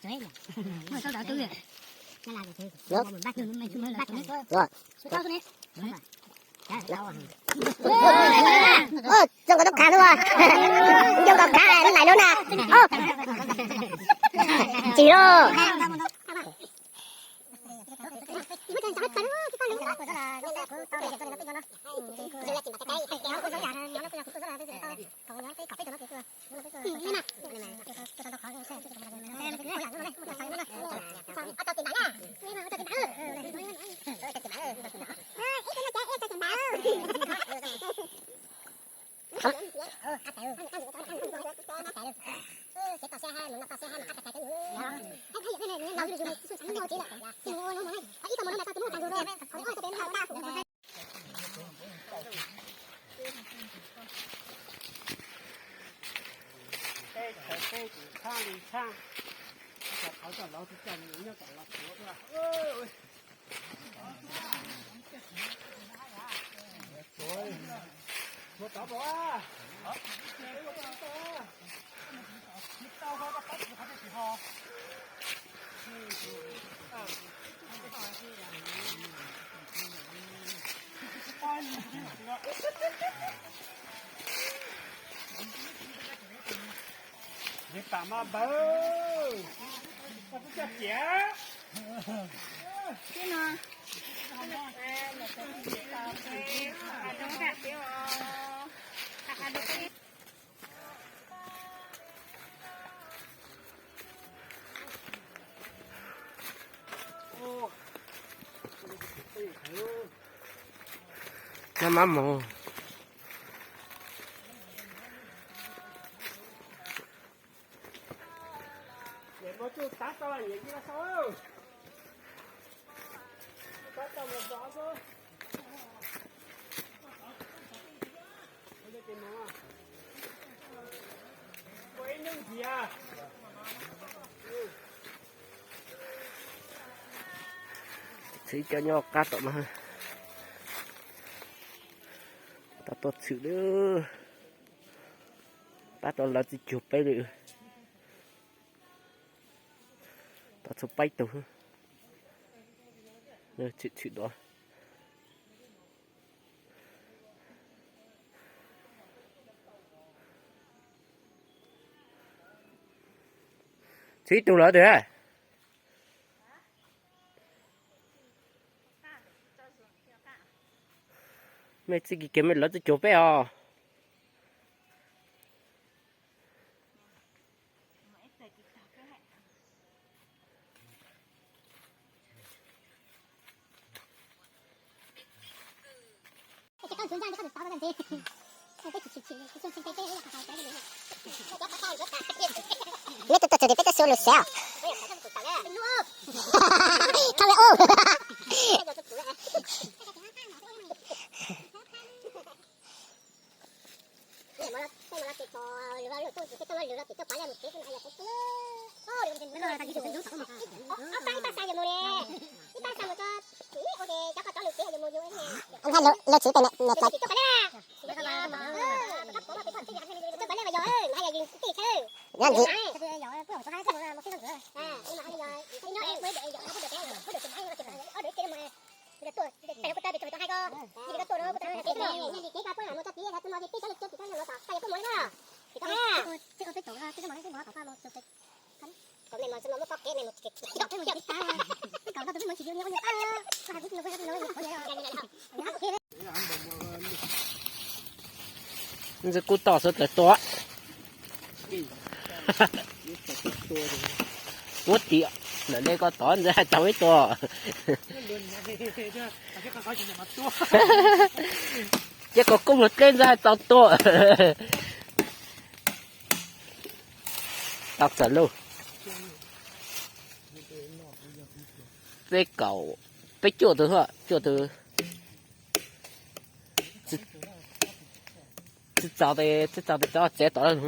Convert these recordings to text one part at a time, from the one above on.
Zoo nkaus tub khav lub, zoo nkaus khav lub lais lub na. Tsis lauj. Nws pam mas npawg, koj twb coj tiag. Noj mab mus. Txhwm cov nyob qab tom no, tau tuaj txhwm lawm. Pab tau lawv txij cuag peb li. Tau txhua peb tug. Txhwm txhwm dua. Txhwm ib tug lawm tiag. Mej txij kiag kiag mej lawv txij cuag peb os. Neb tuaj tuaj txog tias peb tuaj xyuas lus xev. Thauj li ub. Lawv txwv pem niam tais. Nyob ntxiv. Ntxwg kuj toj xwb tawm tua. Muab tim lawm le koj tod ntxwg hais tau ib tua. Ces kom koj mus dleb ntxwg hais tau tua. Tau txawm lauj. Peb kaum, peb cuaj tus, cuaj tus. Tsis txaus tes, tsis txaus tes cov tsev tom lawm.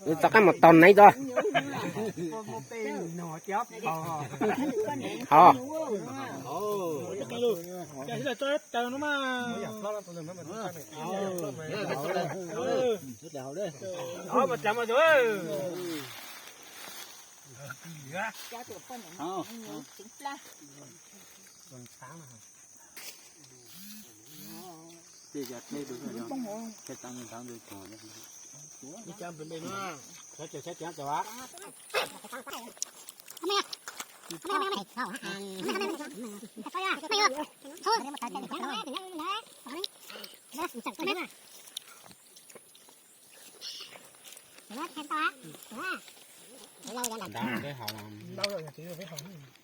Rov qab mus tau neeb tso. Ho. Tso taw no mas. Mus dlav mas zus.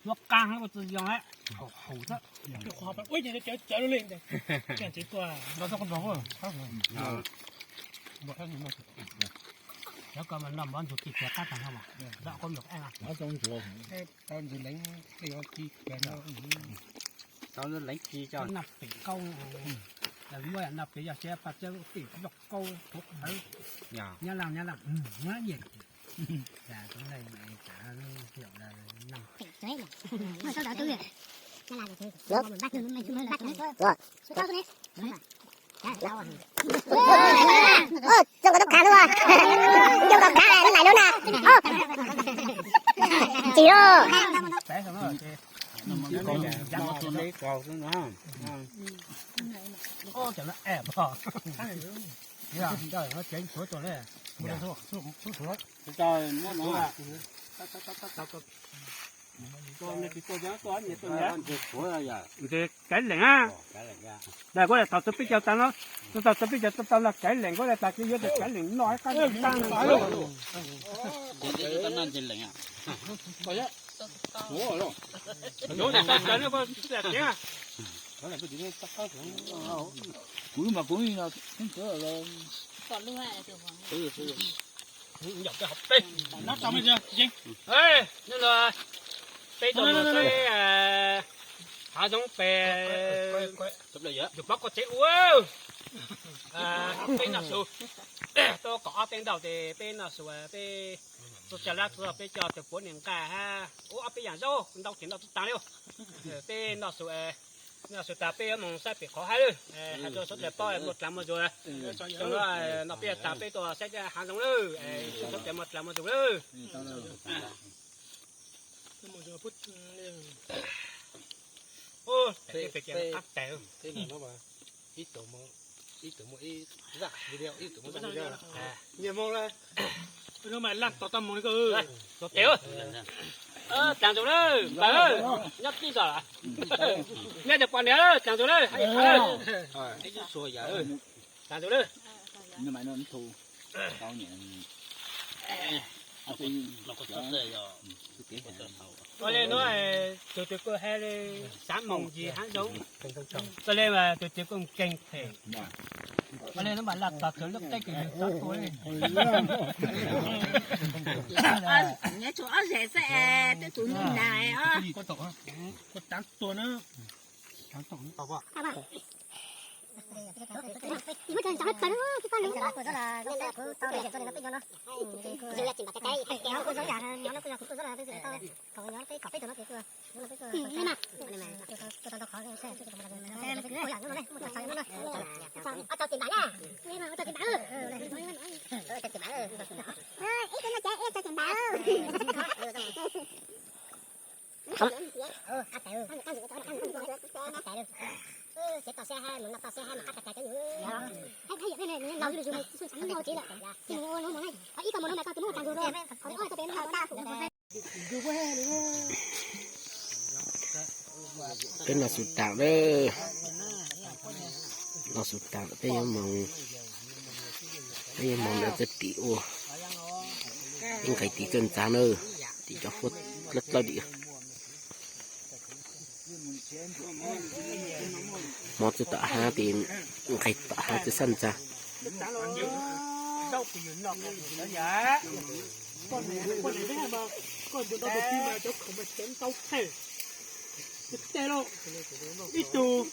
Muab qab ua txwv zoo, haum xwb. Cov ko mas noj mov ntxuag kis kiag qab tag nrho mas, noj khaub ncaws qab. Tau ntxuag leev kis cov naj pem qaub, muab naj pem yog siab paj txeb pem loj qaub qhawv. Nyab laj nyab laj muab nyiam. Zoo nkauj tub khav lub, zoo nkauj khav lub lais lub na. Tsis lauj. Ntes kaiv leem a. Kuv thaum txog peb caug tas no, txog txog peb caug tau tau ntes kaiv leem, kuv tau tas kiag yuav ntes kaiv leem noj qab tag. Kuv mas kuv peb tau mus saib hav zoov pem yus pab koj tsev ua, peb noj su, tau kom ob peb ntaub ces peb noj su, peb txog tsa lab txog peb coj tus puav niam nqa hab ua ob peb yaam zaub ntau ces noj tub taag li. Peb noj su, noj su tas peb yuav moog saib pem qhov haib lawm, has rua suav dlawg paub muaj dlaag muaj zuag. Tsoom no, no peb yuav taag peb tuaj saib hav zoov lawm, suav dlawg muaj dlaag muaj zuag lawm. Dlaag zus lawm npawg, nyob tij txom, nyob tij poj niam dlaag zus lawm, dlaag zus lawm. Ua le nuav tug twg kuj hab le, xaav moog yig haav zoov, ua le tug twg kuj nkeeg phem. Ua le nuav mas laj tog kawg lub teb kws yug txob tua le. Nyob tsum ob zes xwb es twb tus nug nag os. Peb noj su taag lawm, noj su taag peb yuav moog, peb yuav moog ntawm txawj tim ua, ib nqes tim txawj ntxav na, tim cov huab dlawb dlawb dim. Hmo txawj tom haav tes nqes tom haav txawj sab ntxav.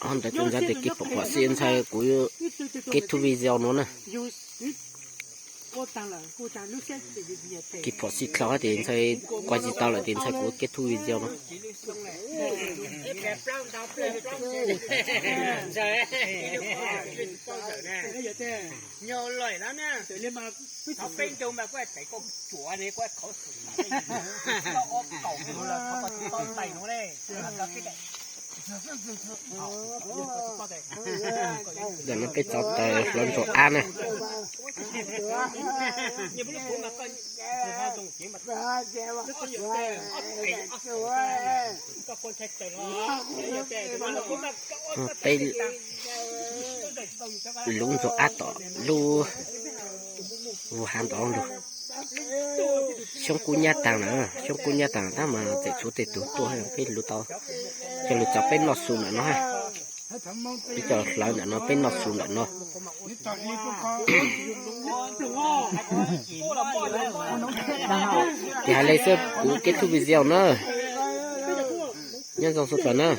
Ho ntawd txawj ntxav tes kev pom phom xwb ntxhais, kuv kev thu video nuav na. Kev phom xwm dlhau hab tes ntxhais, kuas tsis tau lawm tes ntxhais kuv kev thu video nuav. Nyob lawm na, thov peb nrau mas kuv tes koj tsuav ne, kuv qhov xwm, ob kaum los thov koj tsis tau tais no le. Ntawm no peb txov taws hluas ntsuag ab na. Peb lub ntsuag ab tom lub vus hav ntov lug. Xyoob kub nyab taag na, xyoob kub nyab taag tab mas tseem tshuav tej tug tuaj, peb lug tau coj lug txog peb noj su ntawm no ha. Peb coj hlawv ntawm no, peb noj su ntawm no. Ces hais le xwb, kuv kết thúc video na. Nyob zoo sawv daws na.